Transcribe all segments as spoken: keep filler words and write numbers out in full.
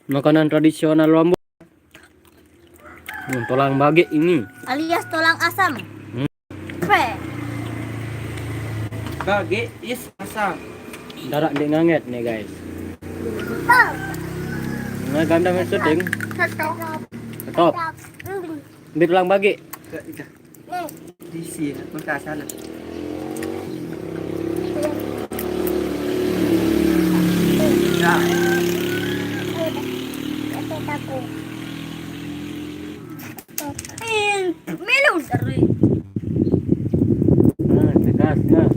Makanan tradisional Lombok. Hmm, tulang bage ini. Alias tulang asam. Hmm. Pe. Bage is asam. Darak dek nganget nih, guys. Nah, ganda main syuting. Stop. Ambil tulang bage. Di sini, bekas sana. Nah. Melu seri. Nah, tegas, nah.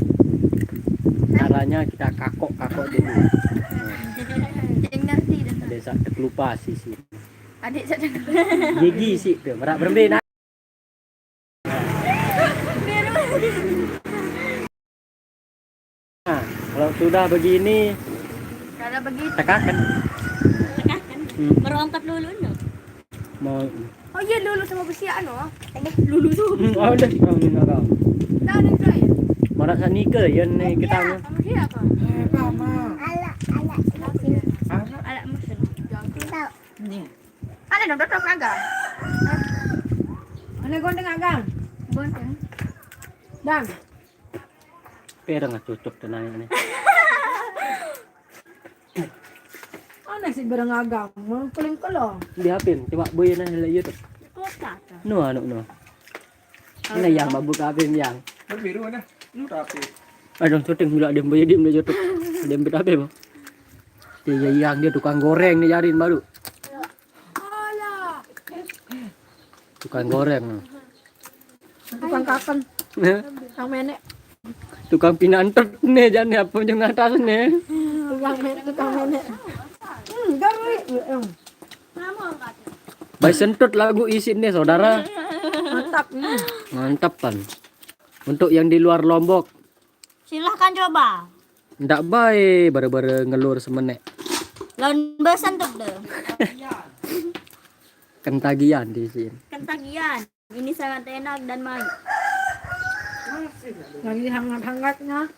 Caranya kita kakok-kakok dulu. Jangan ngerti dah. Ada sak terkelupas sisi. Adik sadar. Gigi sih tuh, merak berembe nah. Nah, kalau sudah begini, kalau begitu tekakan. Tekakan. Hmm. Baru angkat dulu no. Mau. Oh iya, lulu sama besi anu. Lulu tuh. Hmm, oh, udah. Oh, minta kau. Tahu nih saya. Marak sanika ya nih kita. Sama dia apa? Alat, alat. Alat musuh. Nih. Ada dong, dodok naga. Mana gondeng agam? Gondeng. Dang. Perang cocok tenang ini. Mana sih berang agam? Mau keling kelong. Di H P, coba boy nah lihat YouTube. Kota. No, anu no. Mana yang mabuk H P yang? Biru mana? Nu rapi. Aduh, syuting pula dia boy dia YouTube. Dia ambil H P, Bang. Dia yang dia tukang goreng nih jarin baru. Tukang goreng. Tukang kaken. Tukang menek. Tukang pinantet nih, jangan apa yang atas nih. Tukang menek, tukang menek. Hmm, gawe. Baik sentut lagu isi nih, saudara. Mantap. Hmm. Mantap kan. Untuk yang di luar Lombok, silahkan coba. Ndak bae, bare-bare ngelur semenek. Lawan besan tuh deh. Kentagian di sini. Kentagian. Ini sangat enak dan main. Lagi hangat-hangatnya.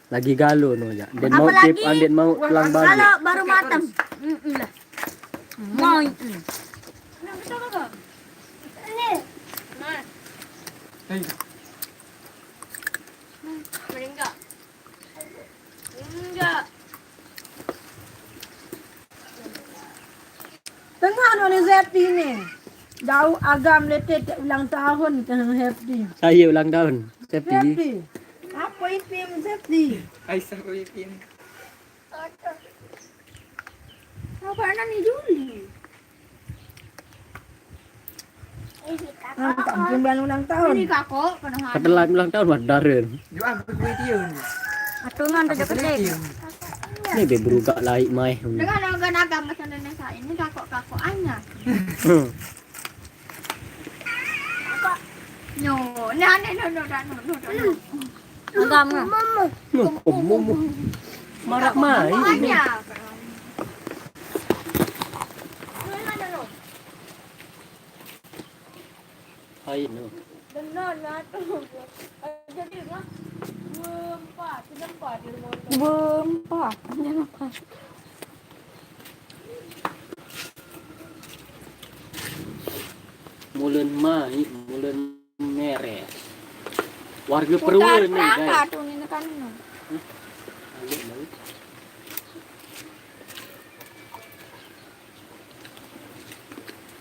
Lagi galau no ya. Den mau tip, anden mau tulang bage. Kalau baru matang. Mm-mm lah. Mau itu. Nah, betul kok. Ini. Nah. Hei. Enggak. Enggak. Tengah no ni Zepi ni. Jauh agam letih ulang tahun ke Happy. Saya ulang tahun. Happy. Happy. Apa ipim Zepi? Aisyah ipim. Apa anak ni Juli? Mantap, bulan ulang tahun. Ini kakak, kena hari. Ketelan ulang tahun, Madarin. Yo, aku kue dia ni. Atungan tu aku kecil. Ni dia berugak laik mai. Dengan agak-agak macam Indonesia ini kakak-kakak anyar. Nyo, ni aneh no no dah no no dah no. Agam no. Mama. No, kamu. Marak mai. Anyar. Hai no. Benar lah tu. Jadi lah. Berempat, berempat di rumah tu. Berempat. Jangan lupa. Mulen mai, mulen meres. Warga Perua ni, guys. Putar perangkat tu ni nekan no. Hah? Ambil balik.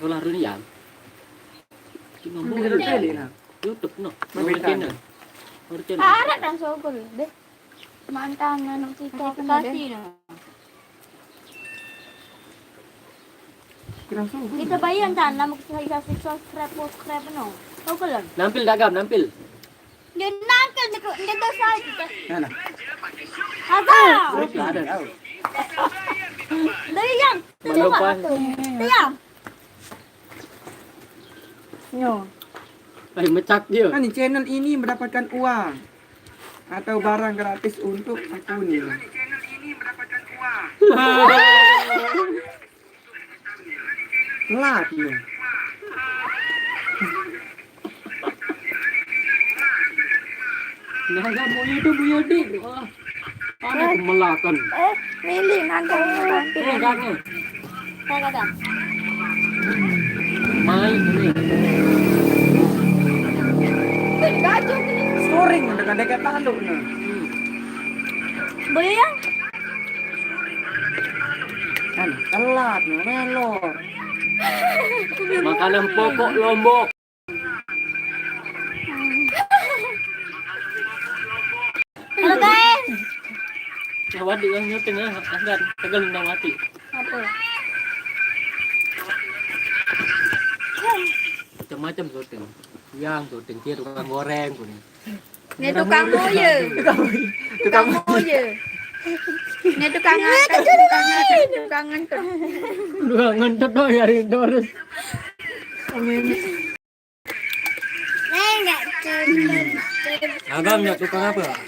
Olah Runian. Cuma boleh. Ambil balik lah. YouTube no. Ambil channel. Ambil channel. Arat dan sogol deh. Mantan anak kita. Kasih no. Kita bayar kan nama kita subscribe, subscribe no. Tahu ke lem? Nampil dagam, nampil. Dia nangkal dia dia dosa aja. Mana? Apa? Ada. Dari yang. Malupan. Yang. Nyo. Ay, mecak dia. Kan channel ini mendapatkan uang atau barang gratis untuk aku ni. Telat ni. Nah, kamu itu Bu Yodi. Oh. Anu kemelakan. Eh, milih nangkong. Ini kan nih. Saya kagak. Main ini. Kan gajah nih. Scoring dengan dekat tanduk nih. Boyang. Kan telat nih, melor. Makanan pokok Lombok. Halo guys. Ya, waduh, yang nyuting ya, agak tegal nang mati. Apa? Macam-macam syuting. Yang syuting dia tukang goreng pun. Ini tukang moye. Tukang moye. Ini tukang angkat, tukang angkat, tukang ngentut. Tukang ngentut doang nyari terus. Agam ya tukang apa?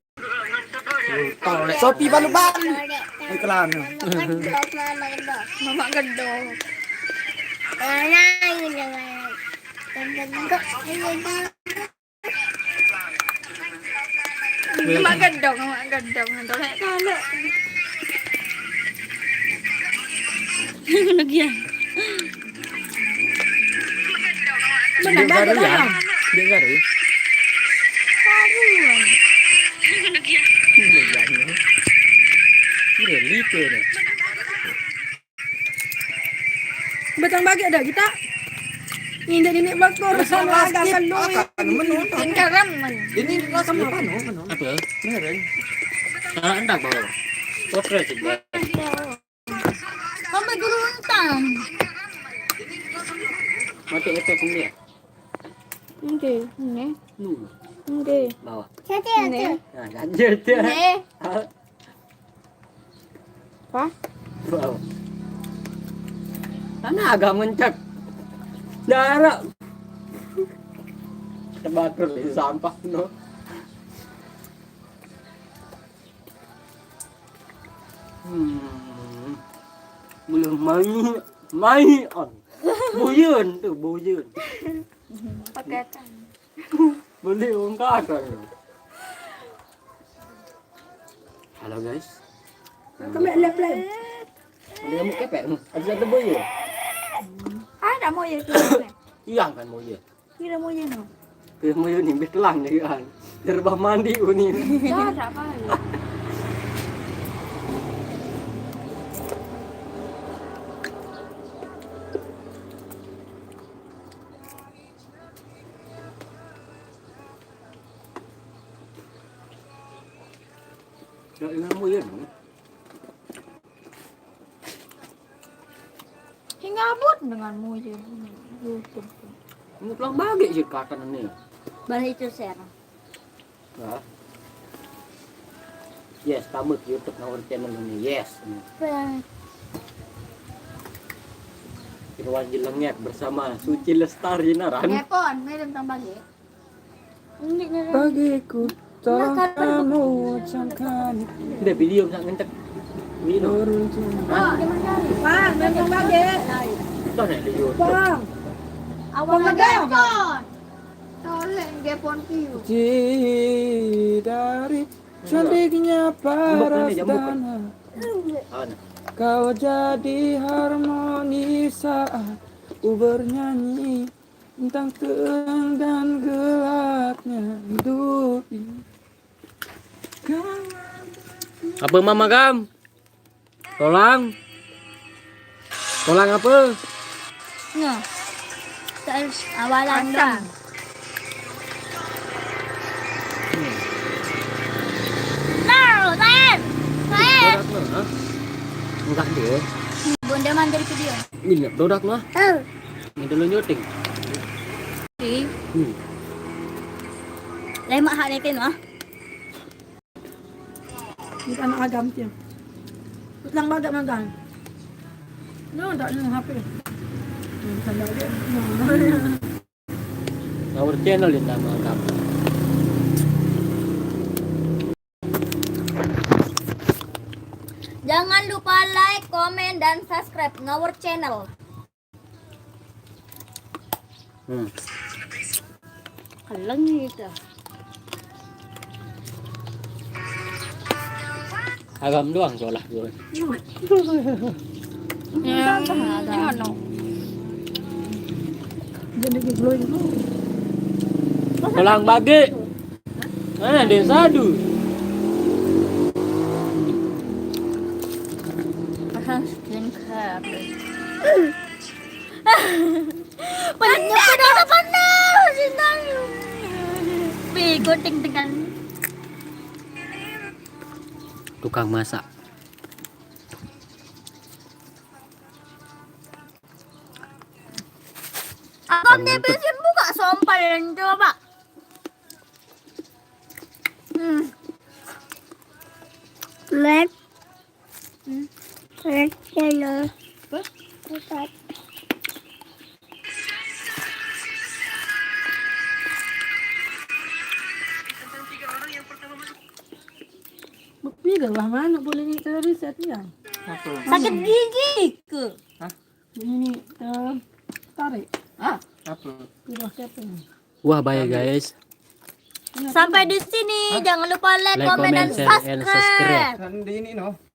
Sopi balu-balu. Iklan. Mamak gedong. Mamak gedong, mamak gedong. Tolek kalau. Lagi ya. Mana dia baru ya? Dia baru. Baru. Iya, iya. Ini liku nih. Batang bagi ada kita. Ini dari nenek bakor sama agak kan doi. Ini keram man. Ini rasa apa no? Apa? Mereng. Salah endak bawa. Potret juga. Sampai dulu entang. Mati efek ini ya? Oke, ini. Hmm. Oke. Bawah. Ini. Nah, lanjut ya. Ini. Apa? Wow. Tanah agak mencek. Darah. Tebatur di sampah no. Hmm. Belum mai, mai on. Buyun tuh, buyun. Paketan. Beli ungkasan. Halo guys. Kami lep-lep. Ada kamu kepek, hmm. Ada satu boy ya? Ah, tak mau ya, kira. Iya kan mau ya. Kira mau ya no. Kira mau ya nih, betelang nih kan. Terbah mandi uni. Dah, tak apa ya. Ya, ini mau ya no. Hingga abut dengan muji YouTube. Ini pulang bagi sih kakan ini. Balik itu share. Nah. Yes, tamat YouTube Nawar Channel ini. Yes. Irwan Jelengek bersama Suci Lestari Naran. Ngepon, ini tentang bagi. Bagiku telah kamu ucapkan. Udah video bisa ngentek. Video. Bang, memang bagus. Kita naik video. Bang. Awal ada. Tolek gepon piu. Dari cantiknya paras dana. Kau jadi harmoni saat ku bernyanyi. Tentang terang dan gelapnya hidup ini. Apa mama kam? Tolang. Tolang apa? Nah. Terus awalan asam. Nah, Tan. Tan. Enggak dia. Bunda mandiri video. Ini dodak mah. Ini dulu nyuting. Ih. Hmm. Lemak hak nekin mah. Kita anak agam dia. Utang baga magang. No, tak ada H P. Hmm, tambah dia. Our channel ini nama agam. Jangan lupa like, comment, dan subscribe our channel. Hmm. Kaleng gitu. Haram doang solah gue. Yang anu. Jadi glowing glowing. Solah bagi. Ah, dia sadu. Aha, skincare. Panas, panas, panas. Bego, ting-tingan. Tukang masak. Abang dia bisa buka sompal dan coba. Hmm. Red. Red yellow. Bukti dah lah mana boleh ni terus ya. Sakit gigi ke? Ini ni eh, tarik. Ah, Tidak siapa ni? Wah, baik guys. Sampai di sini, jangan lupa like, Like, komen, dan comment, share, and subscribe. Kan di ini no.